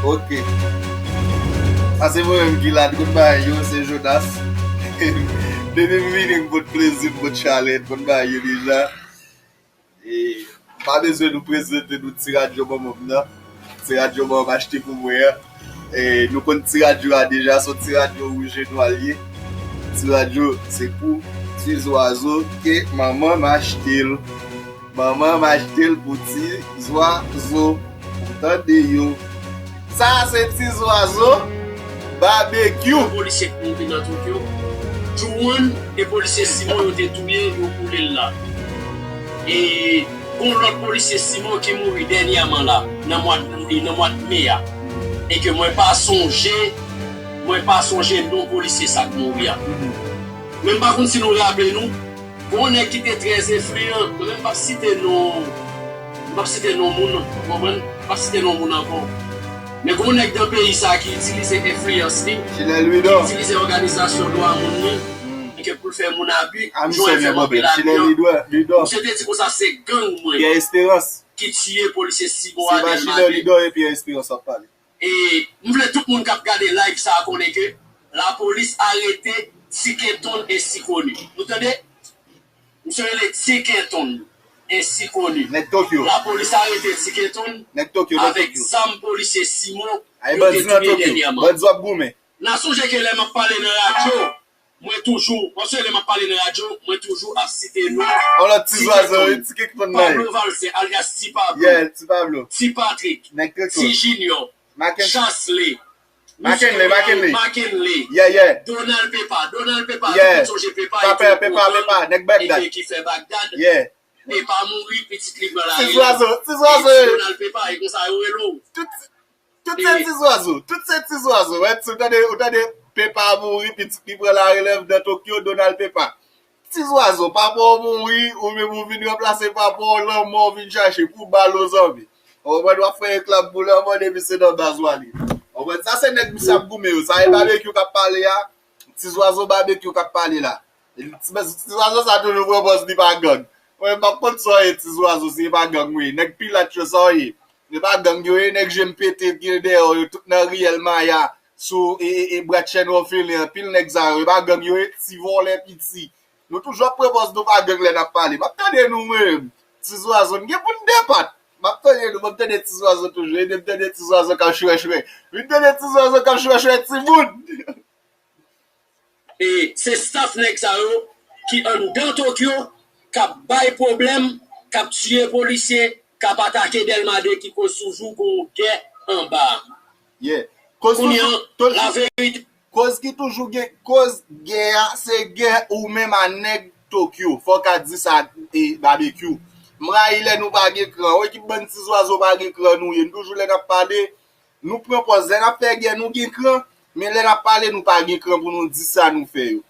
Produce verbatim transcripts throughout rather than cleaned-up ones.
Ok. Sa se mwen menm ki la, tout bagay yo, se Jonas. Depi m vini, m pot plezi, m pot chalè, tout bagay yo deja. E, m pa bezwen nou prezante nou ti radyo manman m nan. Ti radyo manman m achte pou mwen an. E, nou konn ti radyo a deja, se yon ti radyo wouj e nwa l ye. Ti radyo, se pou ti zwazo ke manman m achte l. Manman m achte l pou ti zwazo. Ou tande yo. Sa se ti zwazo babekyou. Polisye k mouri nan Tokyo. Juwon e polisye Simon yo te touye, yo boule l la. E gon lòt polisye Simon ki mouri dènyèman la, nan mwa, nan mwa me a. E ke mwen pa sonje, mwen pa sonje non polisye sa k mouri a. Men m pa konn si nou raple nou, gon nèg ki te trè enfliyan, mwen menm m p ap site non, m p ap site non moun, ou konprann? M p ap site non moun ankò. Men gon nèg nan peyi sa ki itilize enfliyans li, ki itilize òganizasyon dwa moun li, e ke pou l fè moun abi, jwenn fè anpil abi. Misye te di konsa se gang mwen ki tiye polisye Simon a Dèlma de. E m vle tout moun k ap gade live sa a konnen ke lapolis arete Ti Kenton ensi koni. Nou tande? Misye rele Ti Kenton ensi koni. Nèg Tokyo. Lapolis arete Ti Kenton avèk zam polisye Simon yo te touye dènyèman. N a sonje ke lè m ap pale nan radyo, mwen toujou, paske lè m ap pale nan radyo, mwen toujou ap site non Ti Kenton, Pablo Valcin, alyas Ti Pablo, Ti Patrik, Ti Junior, Chasley, Mackenley, Mackenley, Donald Pepa, Donald Pepa, nou tout sonje Pepa, epi ki fè Bagdad, Pepa mouri, pitit li pran lari, Donald Pepa, e konsa yo rele w. Tout se ti zwazo, tout se ti zwazo. Wè, si w tande, ou tande, Pepa mouri, pitit li pran larelèv nan Tokyo, Donald Pepa. Ti zwazo, papa w mouri, ou menm ou vin ranplase papa w, lanmò w vin chache pou bal ou zanmi. Ou konprann, w ap fè reklam pou lanmò depi se nan baz w ale. Ou konprann, sa se nèg misye ap goumen yo. Sa e babekyou k ap pale a, ti zwazo babekyou k ap pale la. Ti, ti zwazo sa toujou pran pòz li pa gang. Mwen, m pa konn sa w ye, ti zwazo, si e pa gang ou ye. Nèg pilat yo, sa w ye. E pa gang yo ye, nèg je m pete ki gen dèyè w yo, tout nan riyèl Maya, sou, e, e, e, Bratchèn Òfelen, anpil nèg sa yo, e pa gang yo ye, ti vòlè piti. Nou toujou ap pran pòz nou pa gang lè n ap pale. M ap tande nou, mwen menm. Ti zwazo, n gen pou n depat. M ap tande nou, m ap tande ti zwazo toujou. Ede m tande ti zwazo k ap chwè chwè. Vin tande ti zwazo k ap chwè chwè timoun. E se staff nèg sa yo ki anndan Tokyo, k ap bay pwoblèm, k ap tiye polisye, k ap atake Dèlma de, ki koz toujou gon gè anba a. Yeah. Kounye a, laverite. Koz ki toujou gen, koz gè a, se gè ou menm a nèg Tokyo. Fò w ka di sa, e, babekyou. M rayi lè nou pa gen kran. Ou wè ki bann ti zwazo pa gen kran nou ye. Nou toujou lè n ap pale, nou pran pòz. Lè n ap fè gè, nou gen kran. Men lè n ap pale, nou pa gen kran pou nou di sa nou fè yo.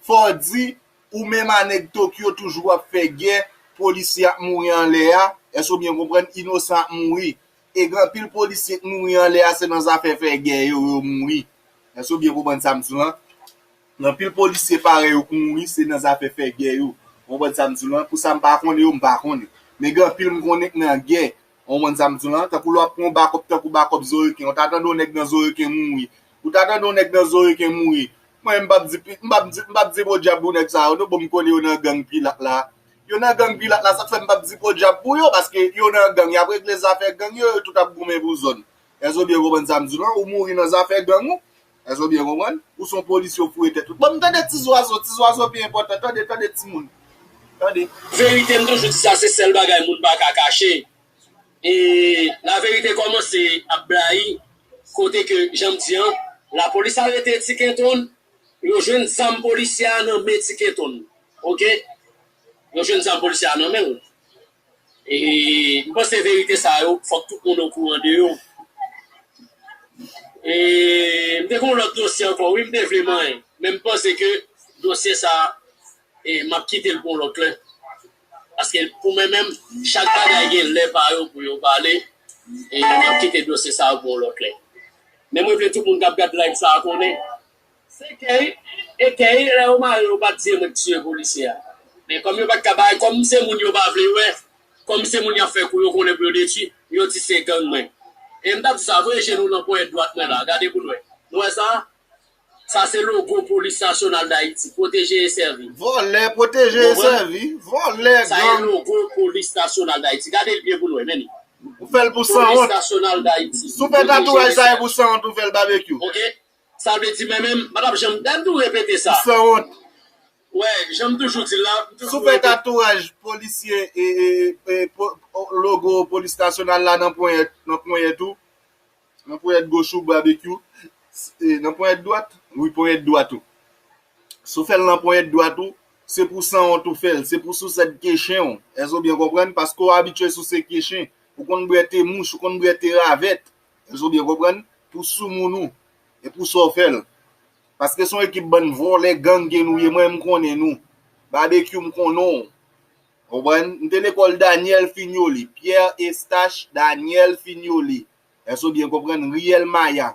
Fò w di, ou menm a nèg Tokyo toujou ap fè gè, polisye ap mouri anlè a, èske w byen konprann, inosan ap mouri. E gen anpil polisye k mouri anlè a, se nan zafè fè gè yo, yo mouri. Èske w byen konprann sa m di w lan? Gen anpil polisye parèy ou k mouri, se nan zafè fè gè yo. Ou konprann sa m di w lan? Pou sa m pa konnen yo, m pa konnen. Men gen anpil m konnen k nan gè. Ou konprann sa m di w lan? Tankou lè w ap pran yon bakòp, tankou bakòp Zoreken. Ou ta tande yon nèg nan Zoreken mouri. Ou ta tande yon nèg nan Zoreken mouri. Mwen, m p ap di, m p ap di, m p ap di podyab pou nèg sa yo, non, bon, m konnen yo nan gang Pilat la. Yo nan gang Pilat la, sa k fè m p ap di podyab pou yo, paske yo nan gang, y ap regle zafè gang yo, yo tout ap goumen pou zòn. Èske w byen konprann sa m di w lan? Ou mouri nan zafè gang ou. Èske w byen konprann? Ou se yon polis yo foure tèt ou. Bon, m tande ti zwazo, ti zwazo pi enpòtan. Tande, tande timoun. Tande. Verite, m toujou di sa, se sèl bagay moun pa ka kache. E laverite kòmanse ap blayi, kote ke, jan m di an, lapolis arete Ti Kenton, yo jwenn zam polisye a nan men Ti Kenton. Oke? Yo jwenn zam polisye a nan men l. E m panse verite sa yo, fòk tout moun okouran de yo. E m te gen yon lòt dosye ankò, wi, m te vle manyen. Men m panse ke dosye sa, e m ap kite l pou yon lòt lè. Paske pou mwen menm, chak bagay gen lè pa yo pou yo pale. E m ap kite dosye sa yo pou yon lòt lè. Men mwen vle tout moun k ap gad live sa a konnen. Se kèy, e kèy, lè yo mare yo pa t di e mwen k tiye polisye a. Men kòm yo pa t ka bay, kòm se moun yo pa vle wè, kòm se moun y ap fè kou yo konnen pou yo detwi, yo di se gang mwen. E m t ap di sa, voye je nou nan ponyèt dwat mwen la. Gade pou n wè. Nou wè sa? Sa se logo Polis Nasyonal Dayiti. Pwoteje e sèvi. Vòlè, pwoteje e sèvi. Vòlè, gang. Sa e logo Polis Nasyonal Dayiti. Gade l byen pou n wè, men li. Ou fè l pou sanwont. Polis Nasyonal Dayiti. Si w fè tatouaj sa e pou sanwont ou fè l, Babekyou. Ok. Sa vle di mwen menm, m pa t ap janm, gade m toujou repete sa. Pou sanwont. Wè, jan m toujou di l la, m toujou repete. Si w fè tatouaj polisye e, e, e logo Polis Nasyonal la nan ponyèt, nan ponyèt ou, nan ponyèt goch ou, Babekyou, nan ponyèt dwat, wi, ponyèt dwat ou. Si w fè l nan ponyèt dwat ou, se pou sanwont ou fè l, se pou sousèd ke chen w. Èske w byen konprann? Paske w abitye souse ke chen. Ou konn bwè te mouch, ou konn bwè te ravèt. Èske w byen konprann? Pou soumoun ou. E pou sa w fè l. Paske se yon ekip bann vòlè gang ke nou ye, mwen m konnen nou. Babekyou m konnen w. Konprann? M te lekòl Daniel Fignolé, Pierre Eustache Daniel Fignolé. Èske w byen konprann? Riyèl Maya.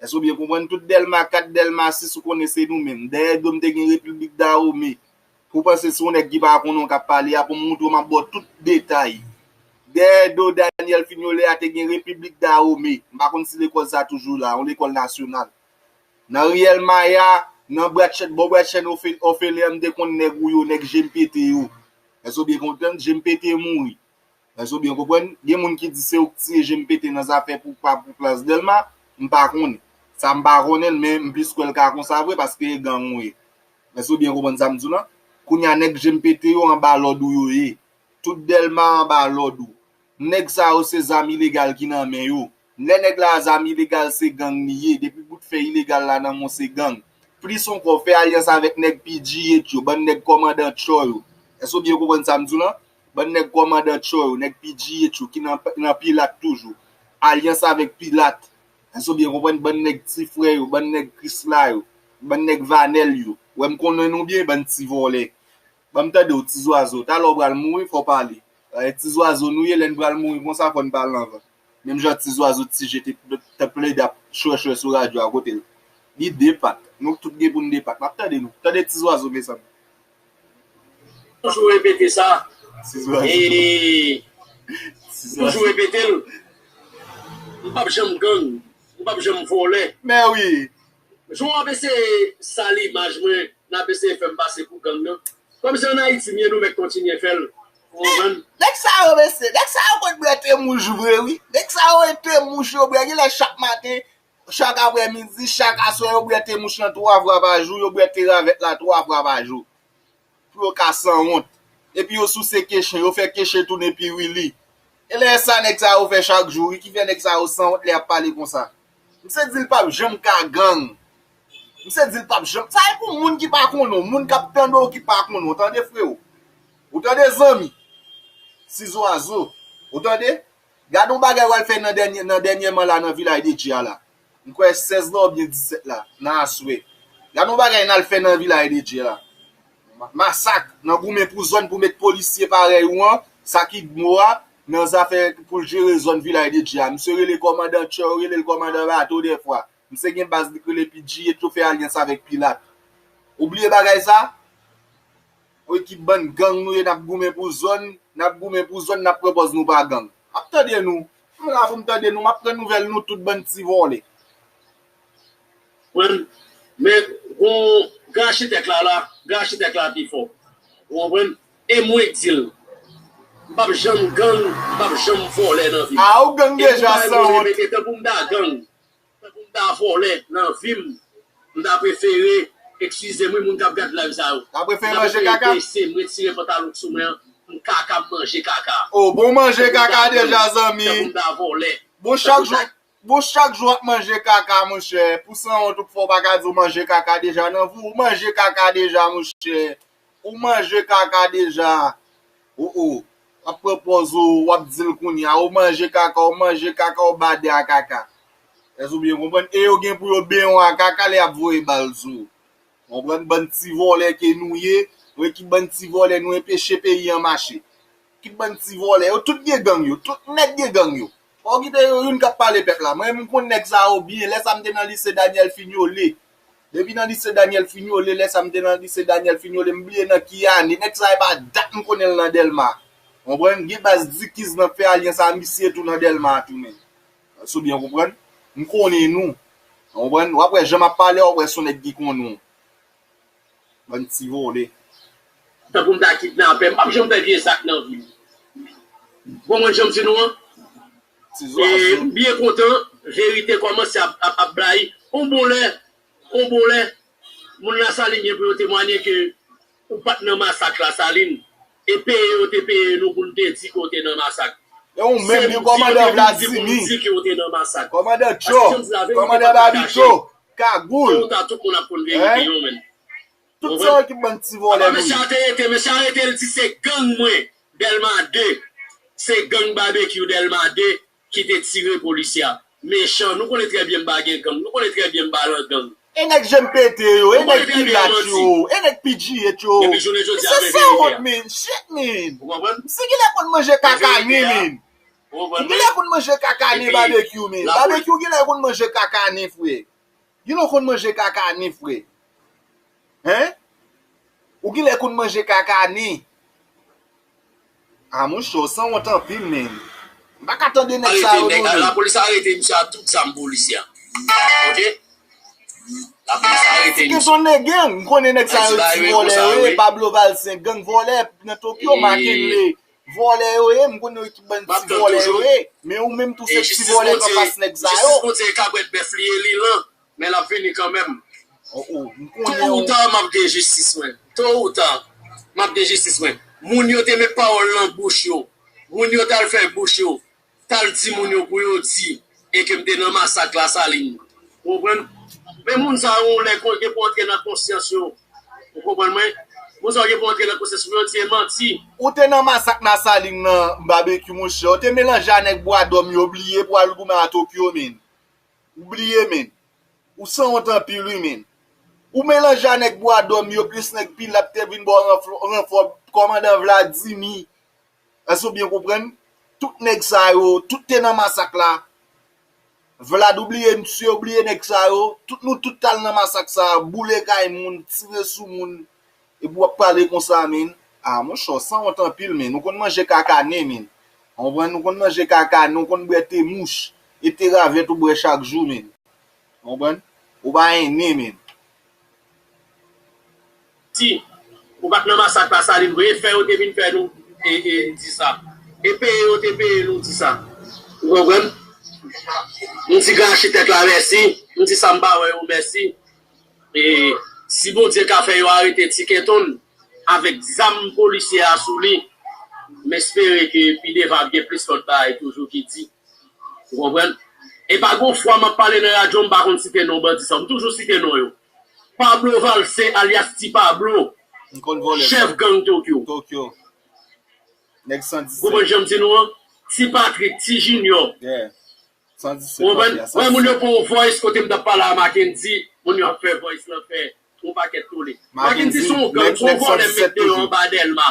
Èske w byen konprann? Tout Dèlma kat, Dèlma sis, ou konnen se nou menm. Dèyè do m te gen Repiblik Dawome. Pou w panse se yon nèg ki pa konnen w k ap pale a, pou m moutre w, m ap ba w tout detay. Dèyè do Daniel Fignolé a te gen Repiblik Dawome. M pa konn si lekòl sa toujou la, yon lekòl nasyonal. Nan Riyèl Maya, nan Bratchèn, bò Bratchèn Ofelen an, m te konn nèg ou yo, nèg je m pete yo. Èske w byen konprann? Je m pete mouri. Èske w byen konprann? Gen moun ki di se ou k tiye je m pete nan zafè pou pa pou plas Dèlma, m pa konnen. Sa m pa konnen l, men m plis kwè l ka konsa vre paske e gang ou ye. Èske w byen konprann sa m di w lan? Kounye a nèg je m pete yo anba lòd ou yo ye. Tout Dèlma anba lòd ou. Nèg sa yo se zam ilegal ki nan men yo. Lè nèg la a zam ilegal se gang li ye. Depi bout fè ilegal la nan men w se gang. Plis ankò, fè alyans avèk nèg P G H yo, bann nèg kòmandan Tchò yo. Èske w byen konprann sa m di w lan? Bann nèg kòmandan Tchò yo, nèg P G H yo ki nan, nan Pilat toujou. Alyans avèk Pilat. Èske w byen konprann? Bann nèg Ti Frè yo, bann nèg Krisla yo, bann nèg Vanèl yo. Wè m konnen nou byen, bann ti vòlè. Ban m tande w, Ti Zwazo. Talè w pral mouri, fò w pale. Ti Zwazo nou ye, lè n pral mouri konsa, fò n pale anvan. Menm jan Ti Zwazo, Ti Je te, te plede ap chwèchwè sou radyo a kote l. Li de pat. Nou tout gen pou n de pat. M ap tande nou. Tande Ti Zwazo, mezanmi. Toujou repete sa. Ti Zwazo. E, Ti Zwazo. Toujou repete l. M p ap janm gang. M p ap janm vòlè. Men wi. Jan w ap eseye sal imaj mwen, n ap eseye fè m pase pou gang nan. Kòmsi ann Ayiti m ye, nou mèt kontinye fè l. Ou konprann? Nèg sa yo, mesye, nèg sa yo konn bwè te mouch vre, wi. Nèg sa yo, e te mouch yo bwè, genlè chak maten, chak aprèmidi, chak aswè, yo bwè te mouch lan twa fwa pa jou, yo bwè te ravèt la twa fwa pa jou. Pou yo ka sanwont. Epi yo souse ke chen, yo fè ke chen tounen pi wili. E lè sa nèg sa yo fè chak jou, wi, ki fè nèg sa yo sanwont lè y ap pale konsa. Misye di l p ap janm ka gang. Misye di l p ap janm. Sa e pou moun ki pa konnen w, moun k ap tande w ki pa konnen w, tande freo. Ou tande zanmi? Ti Zwazo. Ou tande? Gade yon bagay w al fè nan dènye, nan dènyèman la nan Vilaj de Dye a la. M kwè sèz la oubyen disèt la, nan aswè. Gade yon bagay n al fè nan Vilaj de Dye la. Ma-, masak, nan goumen pou zòn pou met polisye parèy ou an, sa ki mo a, nan zafè pou l jere zòn Vilaj de Dye a. Misye rele kòmandan Tchò, rele l kòmandan bato dèfwa. Misye gen baz li k rele P G H, yo fè alyans avèk Pilat. Ou bliye bagay sa? Yon ekip bann gang nou ye, n ap goumen pou zòn, n ap goumen pou zòn, n ap pran pòz nou pa gang. M ap tande nou. M la pou m tande nou, m ap pran nouvèl nou tout bann ti vòlè. Konprann? Men, gon, gran achitèk la la, gran achitèk la pi fò. Ou konprann? E mwen k di l. M p ap janm gang, m p ap janm vòlè nan vi m. A, ou gang deja, sanwont. Tankou m ta gang. Tankou m ta vòlè nan vi m, m ta prefere, eskize m wi, moun k ap gad live sa yo. Ta prefere manje kaka? M ta prefere bese m, retire pantalon k sou mwen an, m kaka, m manje kaka. O, bon, manje kaka deja, zanmi. Tankou m ta vòlè. Bon, chak jou, bon, chak jou w ap manje kaka, monchè. Pou sanwont ou k fè w pa ka di w manje kaka deja nan vi w. Ou manje kaka deja, monchè. Ou manje kaka deja. O, o. W ap pran pòz ou, w ap di l kounye a. Ou manje kaka, ou manje kaka, ou bade a kaka. Èske w byen konprann? E yo gen pou yo benyen w a kaka lè y ap voye bal sou ou. Konprann? Bann ti vòlè ke nou ye, yon ekip bann ti vòlè, nou enpeche peyi an mache. Ekip bann ti vòlè, yo tout gen gang yo, tout nèg gen gang yo. Pa okipe yo, youn k ap pale pèp la. Mwen, m konn nèg sa yo byen. Lè sa, m te nan lise Daniel Fignolé. Depi nan lise Daniel Fignolé, lè sa, m te nan lise Daniel Fignolé, m bliye nan ki ane. Nèg sa, e pa dat m konnen l nan Dèlma. Konprann? Gen baz Dikiz nan fè alyans a misye tou nan Dèlma a tou menm. Si w byen konprann, m konnen nou. Ou konprann? W ap wè jan m ap pale a, w ap wè se yon nèg ki konnen w. Bann ti vòlè. Tankou m ta kidnapè, m p ap janm fè vye zak nan vi m. Ou konprann jan m di nou an? M byen kontan, verite kòmanse ap, ap, ap blayi. On bon lè, on bon lè, moun Lasalin gen pou yo temwanye ke ou pa t nan masak Lasalin. E peye yo te peye nou pou n te di ke w te nan masak. E ou menm, li kòmandan Vladimi. Kòmandan Tcho, kòmandan Babito, Kagoul. Tout sa yo ki bann ti vòlè nou ye. Mesye a te rete, mesye a rete, l di se gang mwen, Dèlma de. Se gang Babekyou Dèlma de ki te tire polisye a. Mechan, nou konnen trè byen m pa gen gang, nou konnen trè byen m pa nan gang. E nèg je m pete yo, e nèg pilat yo, e nèg P G H yo. Se sanwont, men, shit, men. Misye genlè konn manje kaka nen, men. Ou genlè konn manje kaka nen Babekyou, men. Babekyou genlè konn manje kaka nen, frè. Genlè konn manje kaka nen, frè. Hein? Ou genlè konn manje kaka nen. Ah, monchè, w sanwont anpil, men. M pa ka tande nèg sa yo, non, men. Lapolis arete misye a tout zam polisye a. Ok? Lapolis arete misye. Se yon nèg gang, m konnen nèg sa yo ti vòlè yo ye, Pablo Valcin, gang vòlè nan Tokyo, Makenle, vòlè yo ye, m konnen yo ki bann ti vòlè yo ye. Men ou menm tou se ti vòlè k anfas nèg sa yo. Jistis Bondye e kabrèt bèf li ye, li lan. Men l ap vini kanmenm. Towouta, m ap gen jistis mwen. Towouta, m ap gen jistis mwen. Moun yo te met pawòl nan bouch yo. Moun yo t al fè bouch yo. T al di moun yo pou yo di. E ke m te nan masak Lasalin. Ou konprann? Men moun sa yo, yon lè gen pou antre nan konsyans yo. Ou konprann mwen? Moun sa yo gen pou antre nan konsyans pou yo di e manti. Ou te nan masak Lasalin nan, Babekyou, monchè. Ou te melanje a nèg Bwadòm yo, bliye pou al goumen a Tokyo, men. Ou bliye, men. Ou sanwont anpil, wi, men. Ou melanje a nèg Bwadòm yo, plis nèg Pilat te vin ba w ranfò, kòmandan Vladimi. Èske w byen konprann? Tout nèg sa yo, tout te nan masak la. Vlad, ou bliye misye, ou bliye nèg sa yo. Tout nou tout t al nan masak sa, boule kay moun, tire sou moun. Epi w ap pale konsa, men. Ah, monchè, w sanwont anpil, men. Ou konn manje kaka nen, men. Ou konprann? Ou konn manje kaka nen, ou konn bwè te mouch. E te ravèt ou bwè chak jou, men. Ou konprann? Ou pa en nen, men. Ti, ou pa t nan masak Lasalin vre, e fè yo te vin fè nou e, e di sa. E peye yo te peye nou di sa. Ou konprann? M di gran achitèk la mèsi. M di sa m pa wè yo mèsi. E si Bondye ka fè yo arete Ti Kenton avèk zam polisye a sou li, m espere ke pi devan ap gen plis lòt bagay toujou ki di. Ou konprann? E pa gon fwa m ap pale nan radyo, m pa konn site non bandi sa yo. M toujou site non yo. Pablo Valcin, alyas Ti Pablo, chèf gang Tokyo. Tokyo. Nèg san disèt. Ou konprann jan m di nou an? Ti Patrick, Ti Junior. Yeah. San disèt. Ou konprann? Wè moun yo pran yon voice kote m t ap pale a Mackendy, moun yo ap fè voice lan fè yon pakèt tole. Mackendy se yon gang, se yon vòlè m met deyò anba Dèlma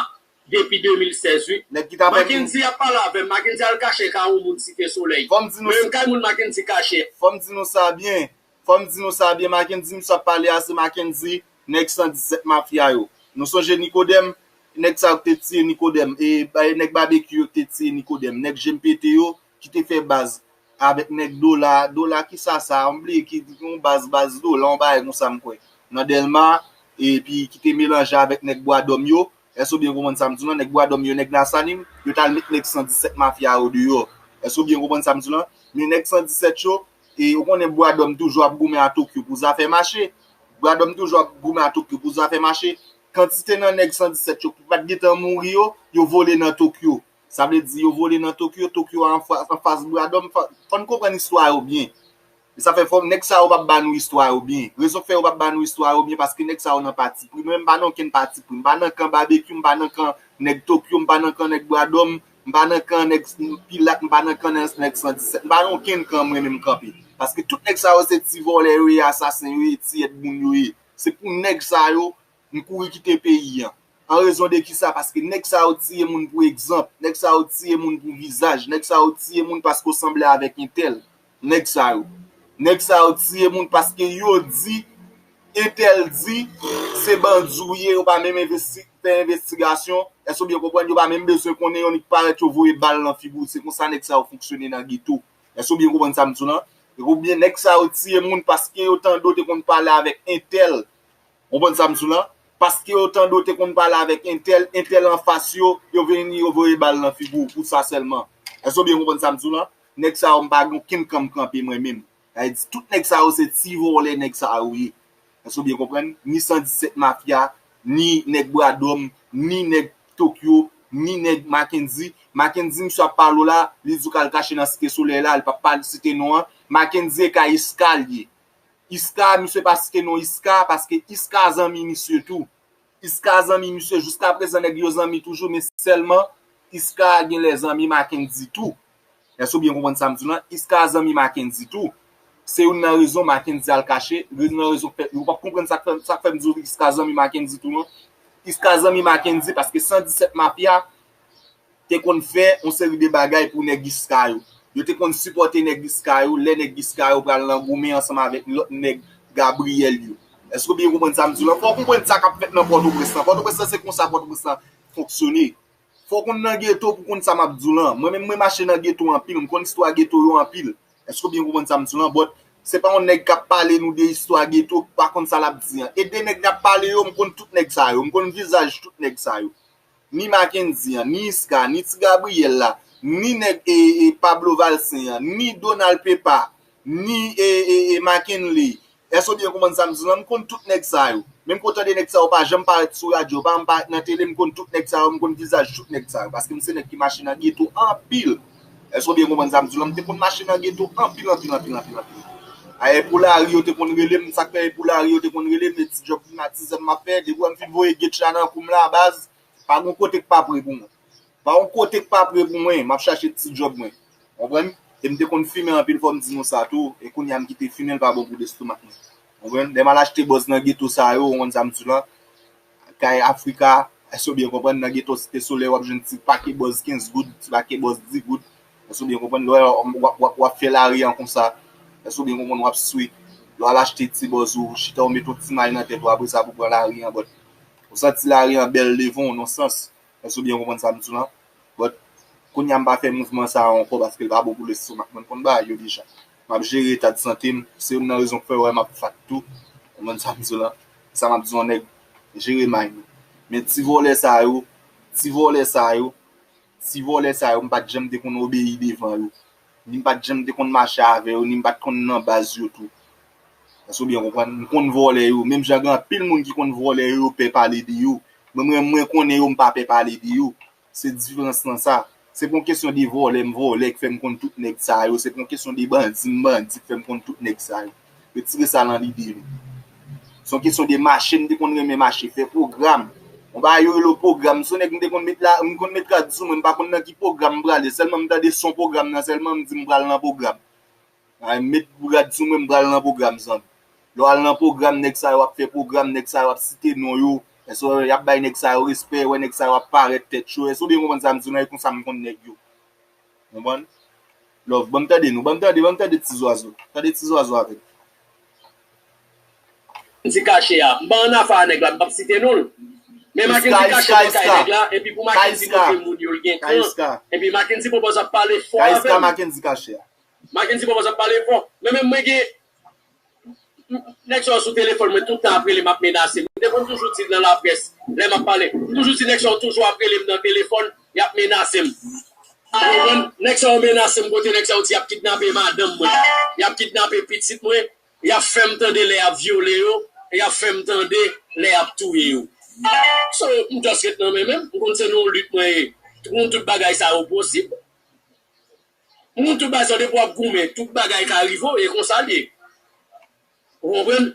depi de mil sèz, wi. Mackendy ap pale avè m, Mackendy al kache kay yon moun Site Solèy. Mwen menm kay moun Mackendy kache. Fò m di nou sa byen. Fò m di nou sa byen, Mackendy misye ap pale a, se Mackendy, nèg san disèt mafya yo. Nou sonje Nikodèm, nèg sa yo k te tiye Nikodèm, e, e nèg Babekyou yo k te tiye Nikodèm, nèg je m pete yo ki te fè baz avèk nèg Dola, Dola kisa sa, m bliye ki yon baz, baz Dola, yon bagay konsa m kwè. Nan Dèlma, epi ki te melanje avèk nèg Bwadòm yo. Èske w byen konprann sa m di w lan? Nèg Bwadòm yo, nèg Lasalin, yo t al met nèg san disèt mafya yo deyò. Èske w byen konprann sa m di w lan? Men nèg san disèt yo, e ou konnen Bwadòm toujou ap goumen a Tokyo pou zafè mache. Bwadòm toujou ap goumen a Tokyo pou zafè mache. Kantite nan nèg san disèt yo ki pa t gentan mouri yo, yo vole nan Tokyo. Sa vle di yo vole nan Tokyo, Tokyo a anfa-, anfas Bwadòm. Fò, fò n konprann istwa yo byen. E sa fè fò nèg sa yo p ap ba nou istwa yo byen. Rezon k fè yo p ap ba nou istwa yo byen, paske nèg sa yo nan pati pri. Mwen, m pa nan okenn pati pri. M pa nan kan Babekyou, m pa nan kan nèg Tokyo, m pa nan kan nèg Bwadòm, m pa nan kan nèg Pilat, m pa nan kan nèg san disèt. M pa nan okenn kan mwen menm kanpe. Paske tout nèg sa yo se ti vòlè yo ye, asasen yo ye, tiyè moun yo ye. Se pou nèg sa yo m kouri kite peyi an. An rezon de kisa? Paske nèg sa yo tiye moun pou egzanp, nèg sa yo tiye moun pou vizaj, nèg sa yo tiye moun paske w sanble avèk entèl. Nèg sa yo. Nèg sa yo tiye moun paske yo di, entèl di, se bandi w ye, yo pa menm envesti-, fè envestigasyon. Èske w byen konprann? Yo pa menm bezwen konnen, yo nik parèt, yo voye bal nan figi w. Se konsa nèg sa yo fonksyone nan geto. Èske w byen konprann sa m di w lan? Oubyen nèg sa yo tiye moun paske yo tande w te konn pale avèk entèl. Ou konprann sa m di w lan? Paske yo tande w te konn pale avèk entèl, entèl anfas yo, yo vini, yo voye bal nan figi w pou sa sèlman. Èske w byen konprann sa m di w lan? Nèg sa yo, m pa gen okenn kan m kanpe mwen menm. Sa vle di, tout nèg sa yo, se ti vòlè nèg sa yo ye. Èske w byen konprann? Ni san disèt Mafya, ni nèg Bradòm, ni nèg Tokyo, ni nèg Mackendy. Mackendy, misye ap pale w la, li di w k al kache nan Site Solèy la, li p ap pa site non an. Mackendy e ka Iska l ye. Iska, misye pa site non Iska, paske Iska zanmi misye tou. Iska zanmi misye, jiskaprezan nèg yo zanmi toujou, men sèlman Iska gen lè zanmi Mackendy tou. Èske w byen konprann sa m di w lan? Iska zanmi Mackendy tou. Se youn nan rezon Mackendy al kache, youn nan rezon k fè, ou p ap konprann sa k fè, sa k fè m di w Iska zanmi Mackendy tou, non. Iska zanmi Mackendy, paske san disèt Mafya te konn fè yon seri de bagay pou nèg Iska yo. Yo te konn sipòte nèg Iska yo, lè nèg Iska yo pral nan goumen ansanm avèk lòt nèg Gabriyèl yo. Èske w byen konprann sa m di w lan? Fò w konprann sa k ap fèt nan Pòtoprens lan. Pòtoprens lan, se konsa Pòtoprens lan fonksyone. Fò w konn nan geto pou konn sa m ap di w lan. Mwen menm, mwen mache nan geto anpil, m konn istwa geto yo anpil. Èske w byen konprann sa m di w lan? But, se pa yon nèg k ap pale nou de istwa geto, k pa konn sa l ap di an. E de nèg n ap pale yo, m konn tout nèg sa yo. M konn vizaj tout nèg sa yo. Ni Mackendy an, ni Iska, ni Ti Gabriyèl la, ni nèg e, e Pablo Valcin an, ni Donald Pepa, ni e, e, e McKinley. Èske w byen konprann sa m di w lan? M konn tout nèg sa yo. Menm ke w tande nèg sa yo pa janm parèt sou radyo, pa janm parèt nan tele, m konn tout nèg sa yo, m konn vizaj tout nèg sa yo. Paske m se nèg ki mache nan geto anpil. Èske w byen konprann sa m di w lan? M te konn mache nan geto anpil, anpil, anpil, anpil, anpil. A, e pou lari yo te konn rele m, sa k fè e pou lari yo te konn rele m, e ti djòb klimatizè m ap fè, depi w wè m fin voye Getcha nan kou m la, baz, pa gon kote k pa pre pou mwen. Pa yon kote k pa pre pou mwen, m ap chache ti djòb mwen. Konprann? E m te konn fimen anpil, fò m di nou sa tou. E kounye a m kite fimen, l pa bon pou lestomak mwen. Konprann? Lè m al achte bòz nan geto sa yo, ou konn sa m di w lan, kay Afrika, èske w byen konprann, nan geto Site Solèy, w ap jwenn ti pake bòz kenz goud, ti pake bòz dis goud. Èske w byen konprann? Lè w, w, w, w ap fè lari an konsa. Èske w byen konprann? W ap swe. Lè w al achte ti bòz ou, chita w met yon ti may nan tèt ou, apre sa pou pran lari an, but ou santi lari an bèl devan w, nan sans. Èske w byen konprann sa m di w lan? But, kounye a m pa fè mouvman sa a ankò paske l pa bon pou lestomak mwen, m konn bagay yo deja. M ap jere eta de sante m, se youn nan rezon k fè w wè m ap fat tou. Ou konprann sa m di w lan? Sa m ap di yon nèg, jere may nou. Men ti vòlè sa yo, ti vòlè sa yo, ti vòlè sa yo, m pa t janm te konn obeyi devan yo. Ni m pa t janm te konn mache avè yo, ni m pa t konn nan baz yo tou. Èske w byen konprann? M konn vòlè yo. Menm jan gen anpil moun ki konn vòlè yo, yo pè pale de yo. Mwen, mwen, mwen konnen yo, m pa pè pale de yo. Se diferans lan sa. Se pa yon kesyon de vòlè m vòlè k fè m konn tout nèg sa yo. Se pa yon kesyon de bandi m bandi k fè m konn tout nèg sa yo. Retire sa nan lide nou. Se yon kesyon de mache m te konn renmen mache, fè pwogram. Yon bagay yo rele pwogram. Se yon nèg m te konn met la, m konn met rad sou mwen, m pa konn nan ki pwogram m prale. Sèlman m tande son pwogram nan, sèlman m di m pral nan pwogram. Ay, met rad sou mwen, m pral nan pwogram, zanmi. Lè w al nan pwogram, nèg sa yo ap fè pwogram, nèg sa yo ap site non yo. Èske w wè y ap bay nèg sa yo respè, wè nèg sa yo ap parèt tèt cho. Èske w byen konprann sa m di w lan? E konsa m konn nèg yo. Konprann? Love, ban m tande nou, ban m tande, ban m tande ti zwazo. Tande ti zwazo avè m. Mackendy Caché a. M pa ann afè a nèg la, m p ap site non l. Men Mackendy Caché nan kay nèg la, epi pou Mackendy montre moun yo l gen kran. Epi Mackendy poko ap pale fò avè m. Mackendy poko ap pale fò. Men menm mwen gen nèg sa yo sou telefòn mwen, tout tan ap rele m, ap menase m. M te konn toujou di l nan laprès, lè m ap pale, m toujou di nèg sa yo toujou ap rele m nan telefòn, y ap menase m. Ou konprann? Nèg sa yo menase m kote nèg sa yo di y ap kidnape madanm mwen, y ap kidnape pitit mwen, y ap fè m tande lè y ap vyole yo, y ap fè m tande lè y ap touye yo. So, m just ret nan men menm, m konn se nan yon lit mwen ye. M konn tout bagay sa yo posib. M konn tout bagay sa yo, depi w ap goumen, tout bagay ka rive w, e konsa l ye. Ou konprann?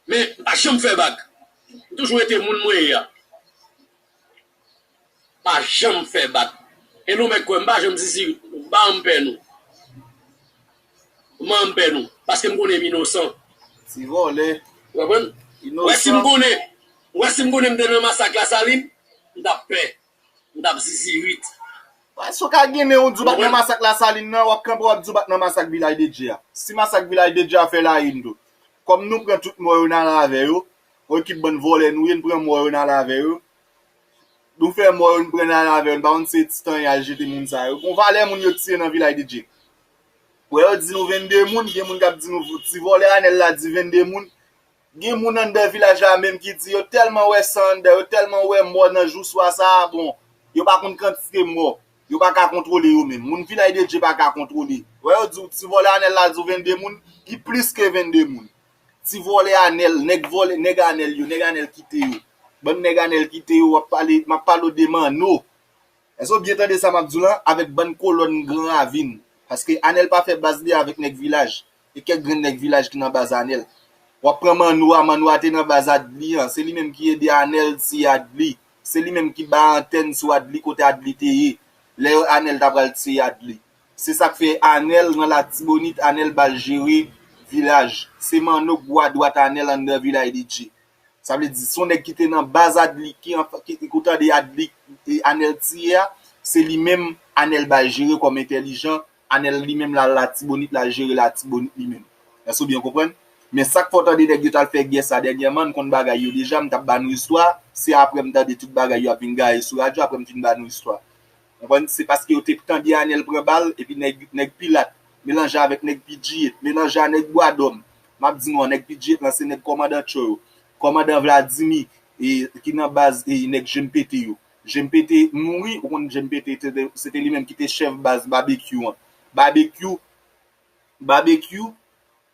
Men, m pa janm fè bak. M toujou rete moun mwen ye a. Pa janm fè bak. E nou mèt kwè m, m pa janm zizirit nou. M pa janm pè nou. M pa janm pè nou. Paske m konnen m inosan. Ti vòlè. Ou konprann? Inosan. Ou wè si m konnen, ou wè si m konnen m te nan masak Lasalin, m t ap pè. M t ap zizirit. Wè, si w ka gen nen w di w bat nan masak Lasalin nan, w ap kanpe w ap di w bat nan masak Vilaj de Dye a. Si masak Vilaj de Dye a fè layin tou. Kòm nou pran tout mò yo n ale avè yo, yon ekip bann vòlè nou ye, n pran mò yo n ale avè yo. Nou fè mò yo, n pran n ale avè yo, n pa konn se ti tan y al jete moun sa yo. Gon valè moun yo tiye nan Vilaj de Dye. Wè, yo di nou vennde moun, gen moun k ap di nou, ti vòlè Anèl la di vennde moun. Gen moun anndan vilaj la menm ki di yo tèlman wè san anndan, yo tèlman wè mò nan jou swa sa a, bon, yo pa konn kantite mò, yo pa ka kontwole yo menm. Moun Vilaj de Dye pa ka kontwole. Wè, yo di w ti vòlè Anèl la di w vennde moun, li plis ke vennde moun. Ti vòlè Anèl, nèg vòlè, nèg Anèl yo, nèg Anèl kite yo. Bann nèg Anèl kite yo, w ap pale, m ap pale w de Manno. Èske w byen tande sa m ap di w lan? Avèk bann kolòn Gran Ravin. Paske Anèl pa fè baz li avèk nèg vilaj. E kèk grenn nèg vilaj ki nan baz Anèl. W ap pran Manno a, Manno a te nan baz Adli an. Se li menm ki ede Anèl tiye Adli. Se li menm ki bay antèn sou Adli kote Adli te ye. Lè Anèl ta pral tiye Adli. Se sa k fè Anèl nan Latibonit, Anèl ba l jere vilaj. Se Manno gwo adwat Anèl anndan Vilaj de Dye. Sa vle di, se yon nèg ki te nan baz Adli, ki, an, ki, ki ou tande Adli, e, Anèl tiye a, se li menm Anèl ba l jere kòm entèlijan, Anèl li menm l al Latibonit, l al jere Latibonit li menm. Èske w byen konprann? Men sa k fè w tande nèg yo t al fè gè sa dènyèman, n konn bagay yo deja, m t ap ba nou istwa, se apre m tande tout bagay yo ap vin gaye sou radyo, apre m fin ba nou istwa. Konprann? Se paske yo te tande Anèl pran bal, epi nèg, nèg Pilat, melanje avèk nèg P G eight, melanje a nèg Bwadòm. M ap di nou an, nèg P G eight lan se nèg kòmandan Tcho yo. Kòmandan Vladimir, e, ki nan baz, e, nèg J M P T yo. J M P T mouri, ou konn J M P T te, te, se te li menm ki te chèf baz Babekyou an. Babekyou, Babekyou,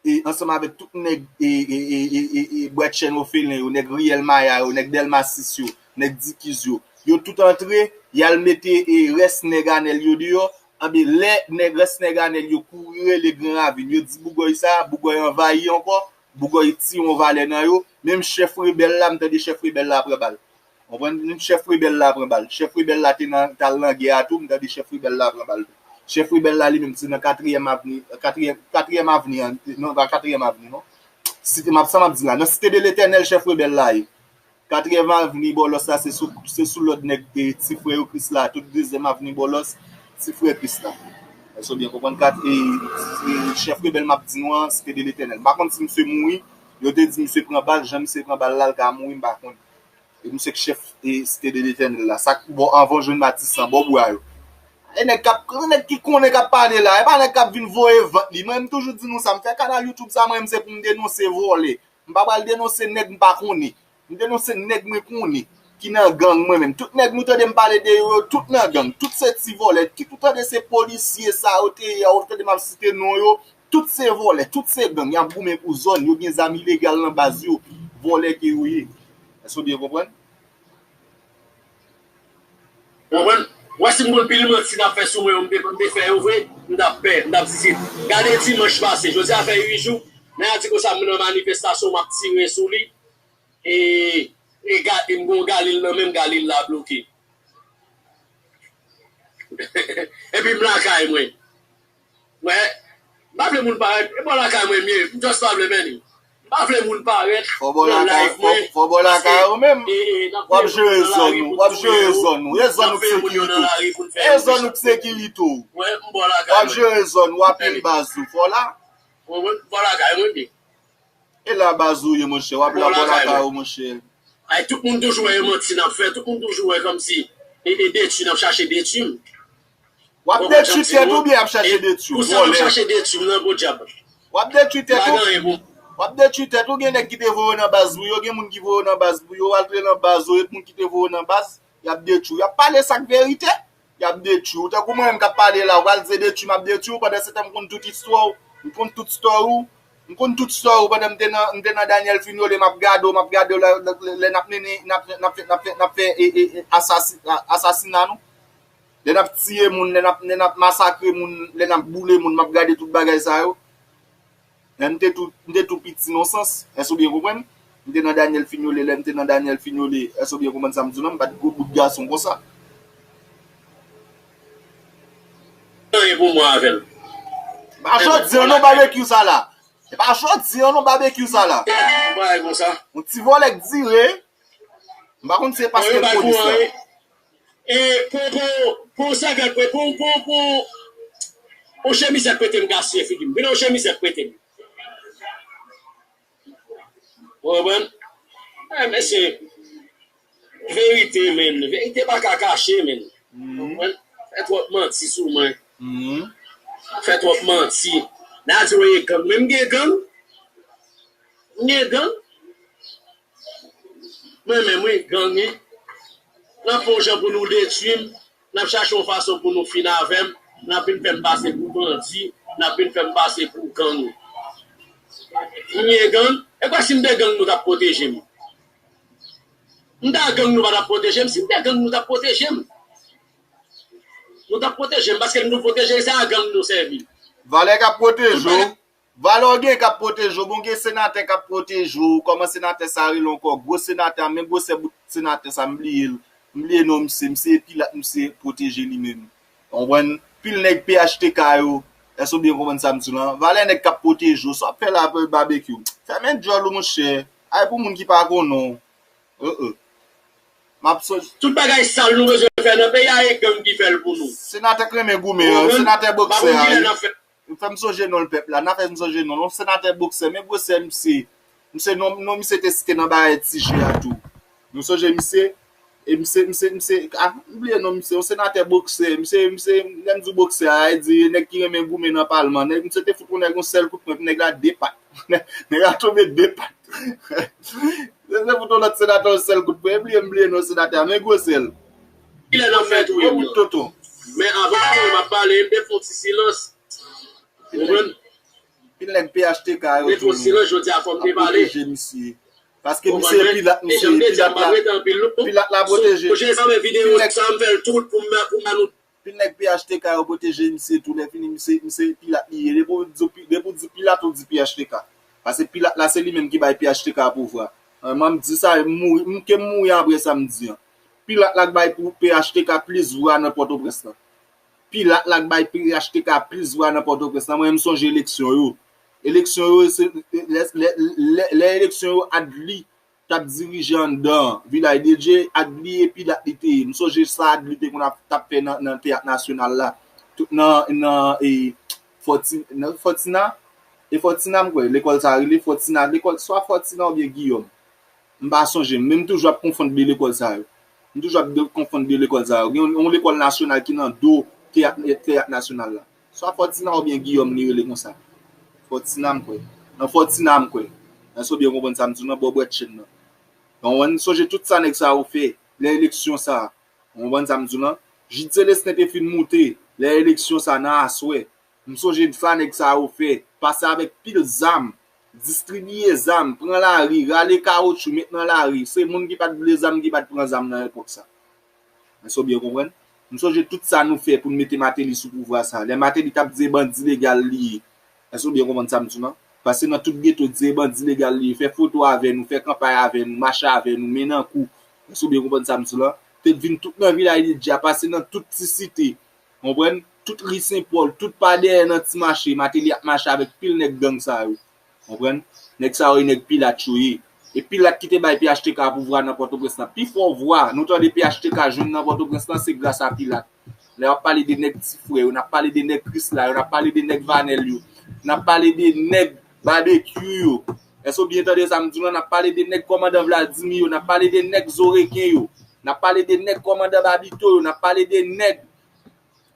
e, ansanm avèk tout nèg, e, e, e, e, e, e, Bwèt Chèn Ofelen yo, nèg Riyèl Maya yo, nèg Dèlma sis yo, nèg Dikiz yo. Yo tout antre, y al mete, e, rès nèg Anèl yo deyò. Anben, lè nèg, rès nèg Anèl yo kouri rele Gran Ravin, yo di bougòy sa, bougòy anvayi ankò, bougòy tiye yon valè nan yo. Menm chèf rebèl la, m tande chèf rebèl la pran bal. Konprann? Menm chèf rebèl la pran bal. Chèf rebèl la te nan, t al nan gè a tou, m tande chèf rebèl la pran bal tou. Chèf rebèl la li menm, se nan Katriyèm Avni, Katriyèm, Katriyèm Avni an, non, pa Katriyèm Avni, non. Site, m ap, sa m ap di la, nan Site de Letènèl, chèf rebèl la ye. Katriyèm Avni, Bòlòs la, se sou, se sou lòd nèg, e, ti frè yo Krisla, tout Dezyèm Avni, Bòlòs, ti frè Krisla. Èske w byen konprann? Kat, e, e, chèf rebèl m ap di nou an, Site de Letènèl. M pa konn si misye mouri, yo te di misye pran bal, jan misye pran bal la, l ka mouri, m pa konn. E misye k chèf, e, Site de Letènèl la. Sa k bò anvan w jwenn Matisan, bò bwa yo. E nèg k ap, nèg ki konnen k ap pale la. E pa nèg k ap vin voye vant li. Mwen, m toujou di nou sa. M fè kanal YouTube sa, mwen, m se pou m denonse vòlè. M pa pral denonse nèg m pa konnen. M denonse nèg mwen konnen. Ki nan gang, mwen menm. Tout nèg nou tande m pale de yo, yo tout nan gang. Tout se ti vòlè. Tout ou tande se polisye sa yo te ye a, ou tande m ap site non yo. Tout se vòlè, tout se gang, y ap goumen pou zòn, yo gen zam ilegal nan baz yo, vòlè ke yo ye. Èske w byen konprann? Konprann? Wè si m konn pil manti n ap fè sou mwen yo, m te, m te fè yo vre, m t ap pè, m t ap zizi. Gade dimanch pase, jodi a fè uit jou, nèg la di konsa m nan manifestasyon, m ap tire sou li. E, e ga-, e m gon Galil nan men m, Galil la bloke. Epi m lakay mwen. Mwen, m pa vle moun parèt. E bò lakay mwen m ye. M just pa vle, men. M pa vle moun parèt nan live mwen. Fò bò lakay ou menm. W ap jere zòn ou. W ap jere zòn ou. E zòn ou k sekirite w. E zòn ou k sekirite w. W ap jere zòn ou. Apèl baz ou. Fò la. Bò lakay mwen m ye. E la baz ou ye, monchè, w ap la bò lakay ou, monchè. Ay, tout moun toujou wè e manti n ap fè, tout moun toujou wè kòmsi e, e detwi n ap chache detwi m. W ap detwi tèt ou byen ap chache detwi w, vòlè. Pou sa n ap chache detwi m nan, podyab. W ap detwi tèt ou. W ap detwi tèt ou, gen nèg ki te voye w nan baz pou yo, gen moun ki voye w nan baz pou yo, w al tre nan baz ou, e moun ki te voye w nan baz, y ap detwi w. Y ap pale sa k verite. Y ap detwi w. Tankou mwen menm k ap pale la, ou pral di se detwi m ap detwi w, pandan se tan m konn tout istwa w, m konn tout story w, m konn tout story w pandan m te nan, m te nan Daniel Fignolé, m ap gade w, m ap gade w lè, lè, lè n ap mennen, n ap, n ap fè, n ap fè, n ap fè, e, e, e, asasi-, a, asasina nou. Lè n ap tiye moun, lè n ap, lè n ap masakre moun, lè n ap boule moun, m ap gade tout bagay sa yo. Lè m te tou, m te tou piti nan sans, èske w byen konprann? M te nan Daniel Fignolé, lè m te nan Daniel Fignolé, èske w byen konprann sa m di w lan? M pa t gwo bout gason konsa. Anyen pou mwen avè l. E pa jodi an non babekyou sa la. E pa jodi an non babekyou sa la. Yon bagay konsa. Yon ti vòlè k dire. M pa konn si se paske polis la. E pou, pou, pou sèvyèt, pou, pou, pou, pou, pou chemiz k prete m, gaspiye figi m. Vin yon chemiz k prete m. Ou konprann? E, mesye, verite, menn. Verite pa ka kache, menn. Ou konprann? Fè twòp manti sou mwen. Fè twòp manti. N a di w gen gang. Men m gen gang? M gen gang? Mwen menm, wi, gang, wi. N ap fè yon jan pou nou detwi m. N ap chache yon fason pou nou fin avè m. N ap vin fè m pase pou bandi. N ap vin fè m pase pou gang. M gen gang? E kwa si m te gang, nou t ap pwoteje m? M ta gang, nou pa t ap pwoteje m. Si m te gang, nou t ap pwoteje m. Nou t ap pwoteje m, paske nou pwoteje, se a gang nou sèvi. Valè k ap pwoteje w. Valè w gen k ap pwoteje w. Bon, gen senatè k ap pwoteje w. Kòman senatè sa rele ankò? Gwo senatè a, men gwosè bout senatè sa, m bliye l. M bliye non misye. Misye Pilat, misye pwoteje li menm. Ou konprann? Pil nèg P H T K yo. Èske w byen konprann sa m di w lan? Valè nèg k ap pwoteje w. Sa w ap fè la, Babekyou? Fèmen djòl ou, monchè. Ay pou moun ki pa konnen w. Uh-uh. M ap so- Tout bagay sal nou bezwen fè nan peyi a, e gang ki fè l pou nou. Senatè k renmen goumen an, senatè boksè a, wi. Fè m sonje non l, pèp la, n a fè m sonje non l. Yon senatè boksè, men gwosè misye. Misye, non, non misye te site nan bagay ti je a tou. Nou sonje misye? E misye, misye, misye, ah, m bliye non misye, yon senatè boksè. Misye, misye, lè m di w boksè a, e di nèg ki renmen goumen nan palman. Nèg, misye te fout yon nèg yon sèl kout pwen, nèg la de pat. Nèg la tonbe de pat. Se, se pou ton lòt senatè yon sèl kout pwen. Bliye, m bliye non senatè a, men gwosè l. Kilè n ap fè touye moun nan? Tonton. Men avan m touye, m ap pale, m te fè yon ti silans. Ou konprann? Pil nèg P H T K yo tou. M te fè yon silans jodi a, fò m te pale. Pwoteje misye. Paske misye Pilat, misye Pilat la. Pilat la pwoteje. Sonje sa, men videyo sa, m fè l tout pou m, pou m ba nou. Pil nèg P H T K yo pwoteje misye tou. Lè fini, misye, misye Pilat li ye. Depi w di, depi w di Pilat, ou di P H T K. Paske Pilat la, se li menm ki bay P H T K pouvwa. An, m di sa, m mouri, m ke m mouri apre sa m di an. Pilat la k bay pou P H T K plis vwa nan Pòtoprens lan. Pilat la k bay P H T K plis vwa nan Pòtoprens lan. Mwen, m sonje eleksyon yo. Eleksyon yo, se, lè, lè, lè, lè eleksyon yo, Adli t ap dirije anndan Vilaj de Dye, Adli e Pilat li te ye. M sonje sa Adli te konn ap, t ap fè nan, nan Teyat Nasyonal la. Tout nan, nan, e, Fòti-, nan Fòtina? E Fòtina, m kwè, lekòl sa rele Fòtina. Lekòl, swa Fòtina oubyen Giyòm. M pa sonje, men m toujou ap konfonn de lekòl sa yo. M toujou ap de, konfonn de lekòl sa yo. Gen yon, yon lekòl nasyonal ki nan do teyat, teyat nasyonal la. Swa Fòtina oubyen Giyòm li rele konsa. Fòtina, m kwè. Nan Fòtina, m kwè. Èske w byen konprann sa m di w nan bò bwèt chenn nan? Donk, w sonje tout sa nèg sa yo fè lè eleksyon sa. W konprann sa m di w lan? Jid Selesten te fin moute lè eleksyon sa nan aswè. M sonje sa nèg sa yo fè, pase avèk pil zam, distribiye zam, pran lari, rale kawotchou, met nan lari. Se moun ki pa t vle zam ki pa t pran zam nan epòk sa. Èske w byen konprann? M sonje tout sa nou fè pou n mete Mateli sou pouvwa sa. Lè Mateli t ap di e bandi legal li ye. Èske w byen konprann sa m di w lan? Pase nan tout geto, di e bandi legal li ye. Fè foto avè nou, fè kanpay avè nou, mache avè nou, men nan kou. Èske w byen konprann sa m di w lan? Te vin tout nan Vilaj de Dye a, pase nan tout ti site. Konprann? Tout ri Sen Pòl, tout pa dèyè nan ti mache, Mateli ap mache avèk pil nèg gang sa yo. Konprann? Nèg sa yo e nèg Pilat yo ye. E Pilat ki te bay P H T K pouvwa nan Pòtoprens lan. Pi fò vwa nou tande P H T K jwenn nan Pòtoprens lan, se gras a Pilat. Lè w ap pale de nèg Ti Frè yo, n ap pale de nèg Krisla yo, n ap pale de nèg Vanèl yo, n ap pale de nèg Babekyou yo. Èske w byen tande sa m di w lan? N ap pale de nèg kòmandan Vladimir yo, n ap pale de nèg Zoreken yo, n ap pale de nèg kòmandan Babito yo, n ap pale de nèg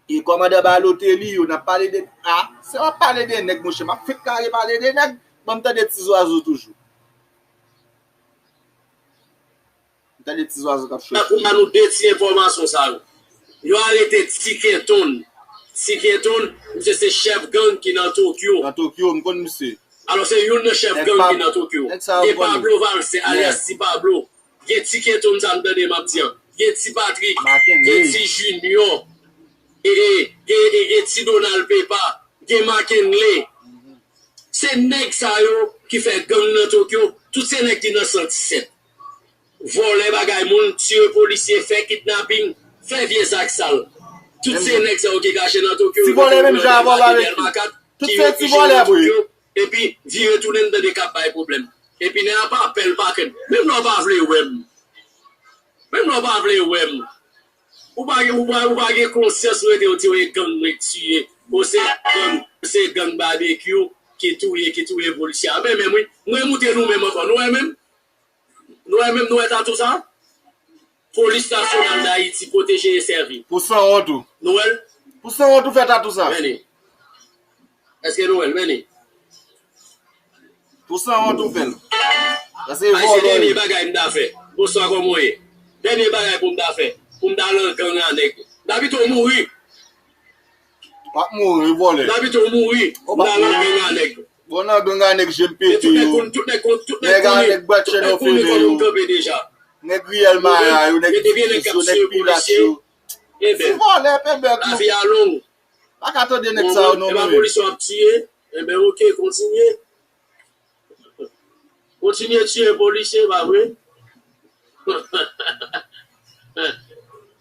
e kòmandan Baloteli yo, n ap pale de, a, se w ap pale de nèg, monchè, m ap fèk kare pale de nèg, ban m tande ti zwazo toujou. M tande ti zwazo k ap chante. Pou m ba nou de ti enfòmasyon sa yo. Yo arete Ti Kenton. Ti Kenton, misye se chèf gang ki nan Tokyo. Nan Tokyo, m konn misye. Alò, se youn nan chèf gang ki nan Tokyo. Gen Pablo Valse, alyas Ti Pablo. Gen Ti Kenton sa m tande m ap di an. Gen Ti Patrik. Gen Ti Junior. E, e, gen, e, gen Ti Donald Pepa. Gen Makenle. Se nèg sa yo ki fè gang nan Tokyo. Tout se nèg ki nan san disèt. Vòlè bagay moun, tiye polisye, fè kidnaping, fè vye zak sal. Tout se nèg sa yo ki kache nan Tokyo. Ti vòlè menm jan avè w, Babekyou. Tout se ti vòlè vre. Epi vire tounen, n tande k ap bay pwoblèm. Epi nèg la pa pè l pa krèn. Menm lè w pa vle wè m. Menm lè w pa vle wè m. Ou pa gen, ou pa, ou pa gen konsyans, ou rete, ou di w e gang nèg tiye. Ou se gang, ou se gang Babekyou ki touye, ki touye polisye a. Men, men, wi, mwen moute nou menm ankò. Nou wè menm? Nou wè menm, nou wè tatou sa? Polis Nasyonal Dayiti, pwoteje e sèvi. Pou sanwont ou. Nou wè l? Pou sanwont ou fè tatou sa. Men li. Èske nou wè l? Men li. Ou sanwont ou fè l. Sa se vòlè. Dènye bagay m ta fè. Bonswa, kòman w ye? Dènye bagay pou m ta fè. Pou m ta lan gang a nèg. M ta pito mouri. W ap mouri, vòlè. M ta pito mouri. M ta lan gang a nèg. Bon, nan gang a nèg je m pete yo. Tout nèg konn, tout nèg konn. Nèg a nèg bwat chèn yo fèmen yo. Nèg riyèl maya yo, nèg difiz yo, nèg pilat yo. Se vòlè, pebèk yo. Lavi a long. Pa ka tande nèg sa yo non. Epa polisye w ap tiye. Enben oke, kontinye. Kontinye tiye polisye, pa vre?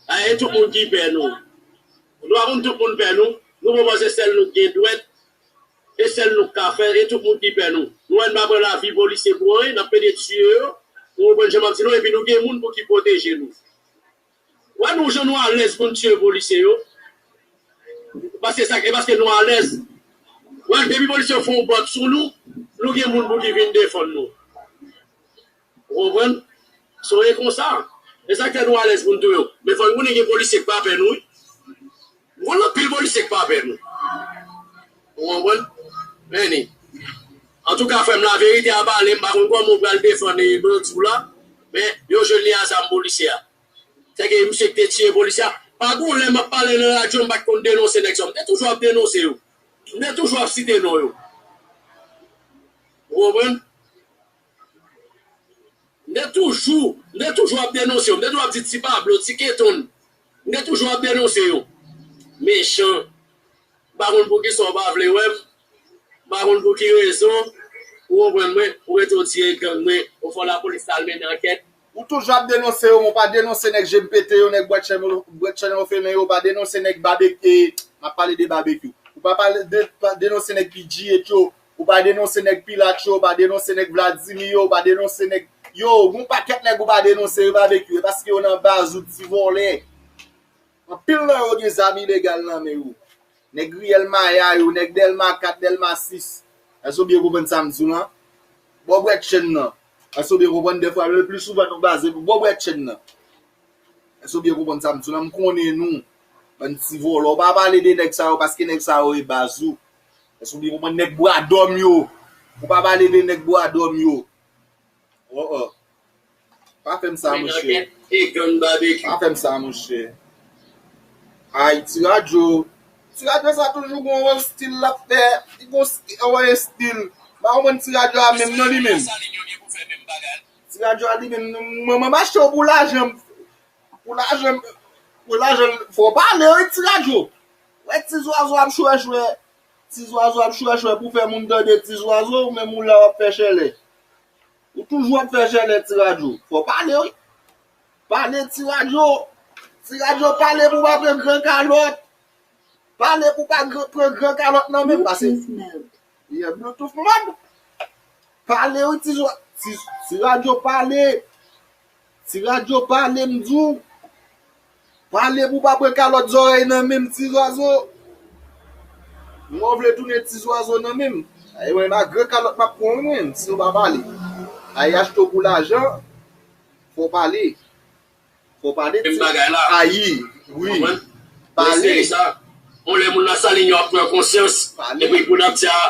A, e tout moun ki pè nou. Nou pa konn tout moun pè nou. Nou poko panse sèl nou k gen dwèt. E sèl nou k ka fè, e tout moun ki pè nou. Nou wè n pa pran lavi polisye pou anyen, n ap pede tiye yo. Ou konprann jan m ap di nou, epi nou gen moun pou ki pwoteje nou. Wè nou jan nou alèz pou n tiye polisye yo. Paske sa, e paske nou alèz. Wè, depi polisye yo fè yon bòt sou nou, nou gen moun pou ki vin defann nou. Ou konprann? So e konsa. E sa k fè nou alèz pou n touye yo. Men fò n konnen gen polisye k pa pè nou, wi. M konn anpil polisye k pa pè nou. Ou konprann? Men ni. Antouka, frè m, laverite a pale, m pa konn kòman w pral defann bandi w la, men yo jwenn li a zam polisye a. Sèke misye ki te tiye polisye a. Pa gon lè m ap pale nan radyo, m pa t konn denonse nèg sa yo. M te toujou ap denonse yo. M te toujou ap site non yo. Ou konprann? M te toujou, m te toujou ap denonse yo. M te toujou ap di Ti Pablo, Ti Keton. M te toujou ap denonse yo. Mechan. M pa konn poukisa w pa vle wè m. M pa konn pou ki rezon. Ou konprann mwen, ou rete w tiye gang mwen, ou fè lapolis al mennen ankèt. Ou toujou ap denonse yo, men w pa denonse nèg je m pete yo, nèg bwèt chèn yo, bwèt chèn yo fèmen yo, ou pa denonse nèg babek, e, m ap pale de babekyou. Ou pa pale de, pa denonse nèg P G H yo, ou pa denonse nèg Pilat yo, ou pa denonse nèg Vladimir yo, ou pa denonse nèg, yo, gon pakèt nèg ou pa denonse yo, babekyou, e paske yo nan baz ou ti vòlè. Anpil nan yo gen zam ilegal nan men yo. Nèg riyèl maya yo, nèg Dèlma kat, Dèlma sis. Èske w byen konprann sa m di w lan? Bò bwèt chèn nan. Èske w byen konprann? Dèfwa, le pli souvan nou baze pou bò bwèt chèn nan. Èske w byen konprann sa m di w lan? M konnen nou. Bann ti vòlò. Ou pa pale de nèg sa yo paske nèg sa yo e baz ou. Èske w byen konprann? Nèg bwadòm yo. Ou pa pale de nèg bwadòm yo. Oh, oh. Pa fè m sa, monchè. Pa fè m sa, monchè. Ay, Ti Radyo. Ti Radyo sa toujou gon yon stil l ap fè. Li gon yon stil. M pa konprann Ti Radyo a menm non li menm. Ti Radyo a li menm, mwen, mwen m achte w pou lajan. Pou lajan, pou lajan, fò w pale wi Ti Radyo. Wè Ti Zwazo ap chwèchwè. Ti Zwazo ap chwèchwè pou fè moun tande Ti Zwazo, ou menm ou la w ap fè chèlè. Ou toujou ap fè chèlè Ti Radyo. Fò w pale wi. Pale Ti Radyo. Ti Radyo pale pou w pa pran gran kalòt. Pale pou w pa pran gran kalòt nan men m pase. Yeah, Bluetooth mode. Pale wi Ti Zwa, Ti, Ti Radyo pale. Ti Radyo pale m di w. Pale pou w pa pran kalòt zòrèy nan men m Ti Zwazo. Mwen w vle tounen Ti Zwazo nan men m. Ay mwen nan gran kalòt m ap pran wi mwen si w pa pale. Ay achte w pou lajan. Fò w pale. Fò w pale Ti. Menm bagay la. Ayi. Wi. Pale. Mesye sa. On lè moun nan Salin yo ap pran konsyans. Pale. Epi pou n ap di a.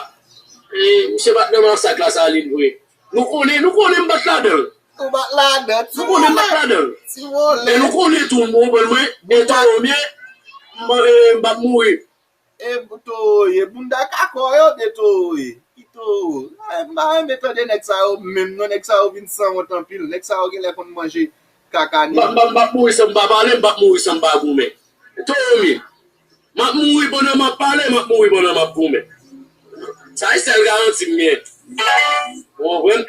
E, misye pa t nan masak la Salin vre. Nou konnen, nou konnen m pa t ladan l. Ou pa t ladan, ti vòlè. Nou konnen m pa t ladan l. Ti vòlè. E nou konnen tou, ou konprann mwen, e toro m ye, m, e, m p ap mouri. E toro ye, bounda kakò yo te toro ye. Ki toro? E, m pa renmen tande nèg sa yo menm non, nèg sa yo vin sanwont anpil. Nèg sa yo genlè konn manje kaka nèg. M p ap, m p ap mouri san m pa pale, m p ap mouri san m pa goumen. Toro m ye. M ap mouri pandan m ap pale, m ap mouri pandan m ap goumen. Sa e sèl garanti m gen. Ou konprann?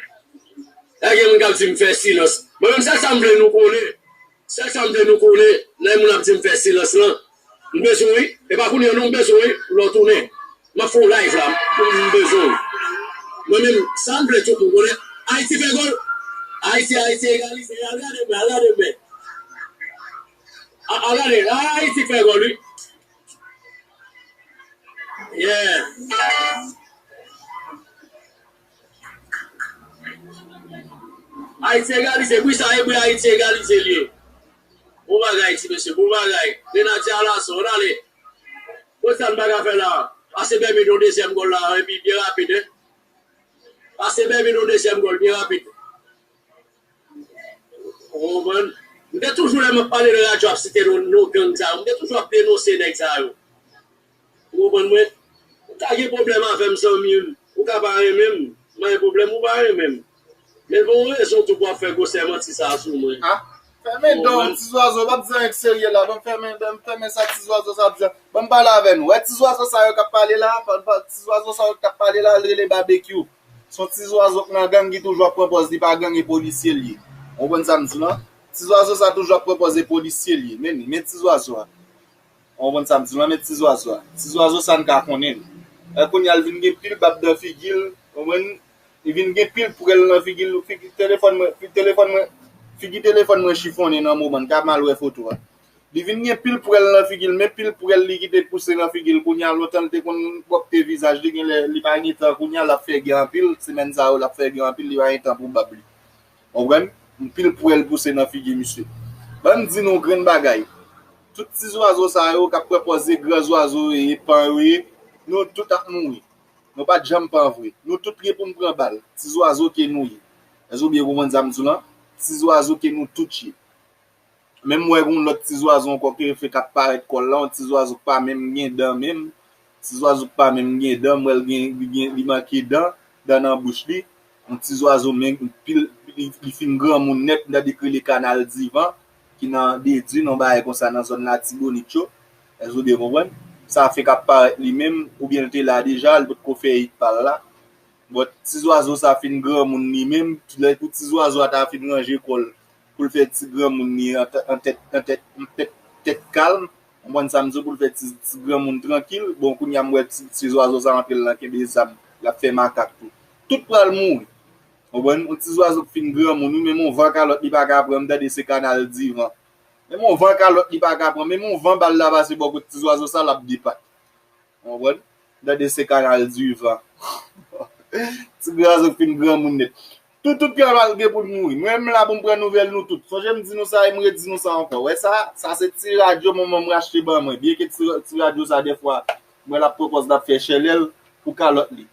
Lè gen moun k ap di m fè silans. Mwen menm sèl sa m vle nou konnen. Sèl sa m vle nou konnen, lè moun ap di m fè silans lan, m bezwen wi. E pa kounye a non m bezwen wi, lè w tounen. M ap fè yon live la, m bezwen wi. Mwen menm, sa m vle tout moun konnen. Ayiti fè gòl. Ayiti, Ayiti egalize. Al gade mwen, al gade mwen. A, a gade, a, Ayiti fè gòl wi. Yeah. Ayiti egalize, bri sa e bri Ayiti egalize li ye. Bon bagay ti mesye, bon bagay. Grenadye a laso, ann ale. Konsa n pa ka fè la. Pase Bèmid yon dezyèm gòl la, epi byen rapid, en. Pase Bèmid yon dezyèm gòl byen rapid. Ou konprann? M te toujou, lè m ap pale nan radyo, ap site non, non gang sa yo, m te toujou ap denonse nèg sa yo. Ou konprann mwen? Ou ka gen pwoblèm avè m, zanmi m. Ou ka pa renmen m. M pa gen pwoblèm, ou pa renmen m. Men bon rezon tou pou w ap fè gwosè manti sa a sou mwen. Ah, fèmen don, ti zwazo, w ap di anyen k serye la. Ban m fèmen, ban m fèmen sa ti zwazo sa ap di. Ban m pale avè nou. Wè ti zwazo sa yo k ap pale la, pa- pa- ti zwazo sa yo k ap pale la, l rele Babekyou. Se yon ti zwazo k nan gang ki toujou ap pran pòz li pa gang e polisye l ye. Ou konprann sa m di w lan? Ti zwazo sa toujou ap pran pòz e polisye l ye. Men li, men ti zwazo a. Ou konprann sa m di w lan, men ti zwazo a. Ti zwazo sa n ka konnen l. E kounye a l vin gen pil bab nan figi l, ou konprann? Li vin gen pil pwèl nan figi l, figi telefòn mwen, figi telefòn mwen, figi telefòn mwen chifonnen nan moman, n ka mal wè foto a. Li vin gen pil pwèl nan figi l, men pil pwèl li kite pouse nan figi l. Kounye a lontan l te konn pwòpte vizaj li, genlè li pa gen tan. Kounye a l ap fè gè anpil, semèn sa yo l ap fè gè anpil, li pa gen tan pou bab li. Konprann? Anpil pwèl pouse nan figi misye. Ban m di nou grenn bagay. Tout ti zwazo sa yo k ap pran pòz gran zwazo yo ye, pan yo ye, nou tout ap mouri. Nou pa t janm pan vre. Nou tout gen pou n pran bal. Ti zwazo ke nou ye. Èske w byen konprann sa m di w lan? Ti zwazo ke nou tout ye. Menm m wè gen yon lòt ti zwazo ankò ke fèk ap parèt kò l la, yon ti zwazo k pa menm gen dan menm. Ti zwazo k pa menm gen dan, m wè l gen, li gen, li manke dan, dan nan bouch li. Yon ti zwazo men pil, li, li fin granmoun nèt, m tande k rele Kanal Divan, ki nan Dedin, yon bagay konsa nan zòn Latibonit yo. Èske w byen konprann? Sa fèk ap parèt li menm, oubyen l te la deja, l potko fè it pa l la. Bon, ti zwazo sa fin granmoun li menm, lè pou ti zwazo a ta fin ranje kò l, pou l fè ti granmoun li an tè-, an tèt, an tèt, an tèt, tèt kalm, w konprann sa m di w, pou l fè ti, ti granmoun trankil. Bon, kounye a m wè ti, ti zwazo sa antre l nan kenbe zam, l ap fè makak tou. Tout pral mouri. W konprann? Yon ti zwazo k fin granmoun, wi, menm yon van kalòt li pa ka pran, m tande se Kanal Divan. Menm yon van kalòt li pa ka pran, menm yon van bal la pase bò kot ti zwazo sa, l ap depat. W konprann? Tande se Kanal Divan. Ti granmoun fin granmoun nèt. Tout, tout pral gen pou l mouri. Mwen menm la pou m pran nouvèl nou tout. Sonje m di nou sa e m redi nou sa ankò. Wè sa? Sa se ti radyo manman m rachte ban mwen. Byenke ti, ti radyo sa dèfwa, mwen l ap pran pòz l ap fè chèlè l pou kalòt li.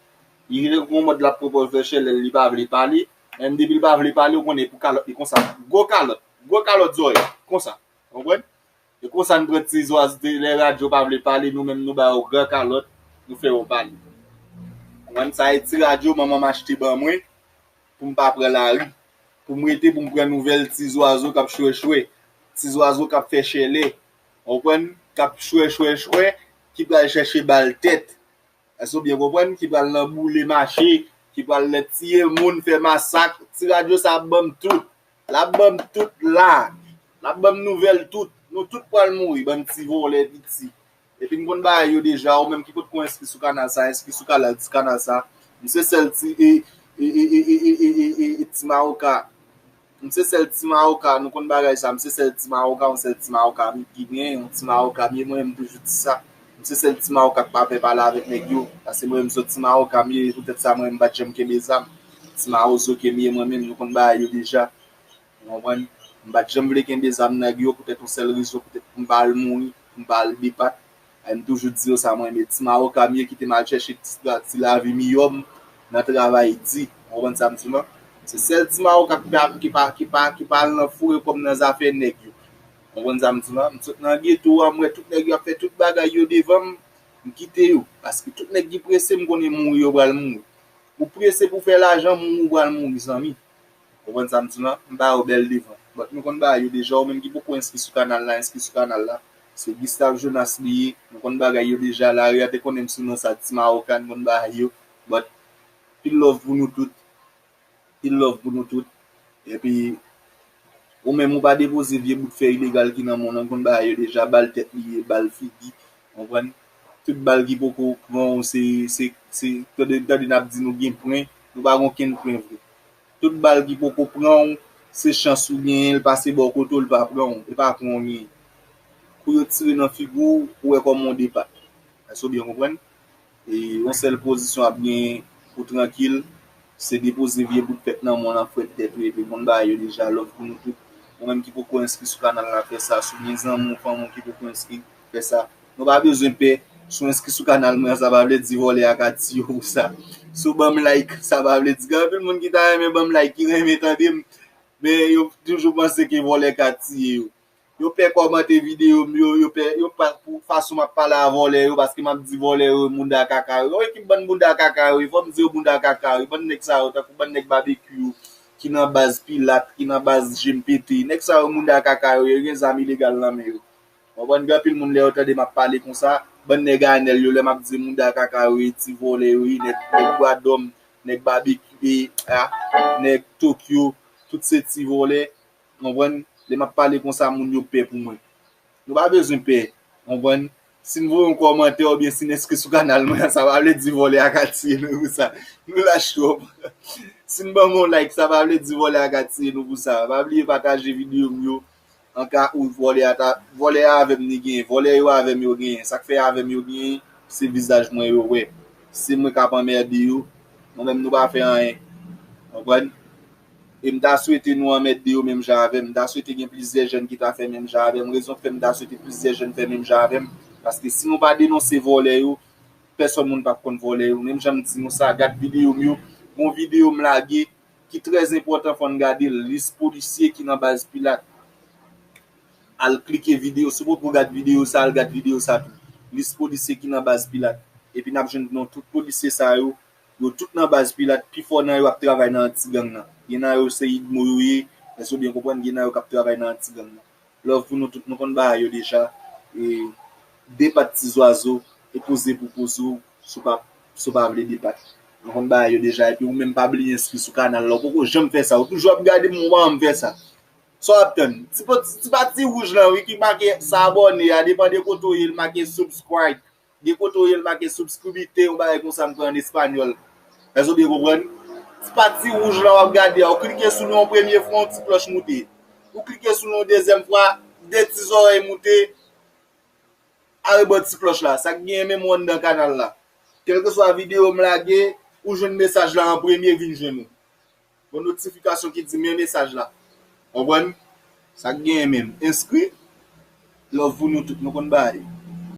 Li gen yon mòd l ap pran pòz fè chèlè l, li pa vle pale. Menm depi l pa vle pale, ou konnen pou kalòt li konsa. Gwo kalòt. Gwo kalòt zòrèy. Konsa. Ou konprann? E konsa n pran ti zwazo, lè radyo pa vle pale, nou menm nou ba yo gran kalòt, nou fè yo pale. Ou konprann? Sa e ti radyo manman m achte ban mwen pou m pa pran lari. Pou m rete pou m pran nouvèl ti zwazo k ap chwèchwè. Ti zwazo k ap fè chèlè. Ou konprann? K ap chwèchwèchwè, ki pral chèche bal tèt. Èske w byen konprann? Ki pral nan boule mache, ki pral nan tiye moun, fè masak. Ti radyo sa ap ban m tout. L ap ban m tout la. L ap ban m nouvèl tout. Nou tout pral mouri, bann ti vòlè piti. Epi n konn bagay yo deja, ou menm ki potko enskri sou kanal sa, enskri sou kanal, ti kanal sa. M se sèl ti, e, e, e, e, ti mawoka. M se sèl ti mawoka, nou konn bagay sa, m se sèl ti mawoka, yon sèl ti mawoka m ki gen, yon ti mawoka m ye, mwen menm m toujou di sa. M se sèl ti mawoka k pa pè pale avèk nèg yo, paske mwen menm se yon ti mawoka m ye, poutèt sa mwen menm m pa t janm kenbe zam. Ti mawozo ke m ye mwen menm, nou konn bagay yo deja. Ou konprann? M pa t janm vle kenbe zam nèg yo, poutèt yon sèl rezon, poutèt pou m pa al mouri, pou m pa al depat. E m toujou di yo sa, mwen, men ti mawoka m ye, kite m al chèche ti, ti lavi miyò m nan travay di. Ou konprann sa m di w lan? Se sèl ti mawoka ki pa, ki pa, ki pa, ki pa al nan foure kò m nan zafè nèg yo. Ou konprann sa m di w lan? M sot nan geto a, m wè tout nèg yo ap fè tout bagay yo devan m, m kite yo. Paske tout nèg ki prese, m konnen mouri yo pral mouri. Ou prese pou fè lajan, mouri ou pral mouri, zanmi. Ou konprann sa m di w lan? M ba yo bèl devan. But nou konn bagay yo deja, ou menm ki poko enskri sou kanal la, enskri sou kanal la. Se Gustave Jonas li ye, nou konn bagay yo deja, lari a te konnen m sou non sa Ti Mawoka, n konn bagay yo. But pil love pou nou tout. Pil love pou nou tout. Epi, ou menm ou pa depoze vye bout fè ilegal ki nan men w lan, n konn bagay yo deja, bal tèt li ye, bal figi, konprann? Tout bal ki poko pran w, se, se, se, tande, tande n ap di nou gen pwen, nou pa gen okenn pwen vre. Tout bal ki poko pran w, se chans ou genyen, l pase bò kote w, l pa pran w, e pa pwen w genyen. Kou yo tire nan figi w, ou wè kòman w depat. Èske w byen konprann? E yon sèl pozisyon w ap genyen pou w trankil, se depoze vye bout fèt nan men w lan, frèt tèt ou, epi konn bagay yo deja, love pou nou tout. Ou menm ki poko enskri sou kanal la, fè sa. Si w gen zanmi w, fanmi w ki poko enskri, fè sa. Nou pa bezwen pè Si w enskri sou kanal mwen, sa pa vle di vòlè a ka tiye w pou sa. Si w ban m like, sa pa vle di, gen anpil moun ki ta renmen ban m like, ki renmen tande m, men yo toujou panse ke vòlè ka tiye yo. Yo pè kòmante videyo m yo, yo pè, yo pa, pou fason m ap pale a vòlè yo, paske m ap di vòlè yo, mounda kaka yo. Yon ekip bann mounda kaka yo, fò m di yo mounda kaka yo, bann nèg sa yo, tankou bann nèg babekyou yo, ki nan baz Pilat, ki nan baz J M P T. Nèg sa yo, mounda kaka yo, yo gen zam ilegal nan men yo. Konprann, gen anpil moun lè yo tande m ap pale konsa, bann nèg anèl yo, lè m ap di mounda kaka yo, e ti vòlè yo, e nèg, nèg Bwadòm, nèg babekyou, e, a, nèg Tokyo, tout se ti vòlè. Konprann? Lè m ap pale konsa, moun yo pè pou mwen. Nou pa bezwen pè. Konprann? Si n voye yon kòmantè oubyen si n enskri sou kanal mwen, sa pa vle di vòlè a ka tiye nou pou sa. Nou lach twòp. Si n ban m yon like, sa pa vle di vòlè a ka tiye nou pou sa. Pa bliye pataje videyo m yo. Anka ou vòlè a ta, vòlè a avè m li genyen. Vòlè yo avè m yo genyen. Sa k fè avè m yo genyen, se vizaj mwen yo wè. Se mwen k ap anmède yo. Mwen menm nou pa fè anyen. Konprann? E m ta swete nou anmède yo menm jan avè m. M ta swete gen plizyè jèn ki ta fè menm jan avè m. Rezon k fè m ta swete plizyè jèn fè menm jan avè m, paske si nou pa denonse vòlè yo, pèsòn moun p ap konn vòlè yo. Menm jan m di nou sa, gad videyo m yo. Gon videyo m lage ki trè enpòtan, fò n gade l. Lis polisye ki nan baz Pilat. Al klike videyo, si w potko gad videyo sa, al gad videyo sa tou. Lis polisye ki nan baz Pilat. Epi n ap jwenn non tout polisye sa yo. Yo tout nan baz Pilat, pifò nan yo ap travay nan anti-gang nan. Gen nan yo se idmo yo ye, èske w byen konprann, gen nan yo k ap travay nan anti-gang nan. Love pou nou tout, nou konn bagay yo deja. E depat ti zwazo, e poze pou poze w, si w pa, si w pa vle depat. Nou konn bagay yo deja, epi ou menm pa bliye enskri sou kanal la, ou poko janm fè sa, ou toujou ap gade m, ou pa janm fè sa. Sa w ap tann? Ti, ti, ti pati wouj lan wi ki make sa abòne a, depann de kote w ye, l make subscribe. Gen kote w ye l make subscribite, yon bagay konsa m kwè an espanyòl. Èske w byen konprann? Ti pati wouj lan w ap gade a, ou klike sou li yon premye fwa, yon ti klòch moute. Ou klike sou li yon dezyèm fwa, de ti zòrèy moute, arebò ti klòch la. Sa k genyen menm ou anndan kanal la. Kèlkeswa videyo m lage, ou jwenn mesaj la an premye vin jwenn ou. Gon notifikasyon ki di men mesaj la. Konprann? Sa k genyen menm. Enskri. Love pou nou tout, nou konn bagay.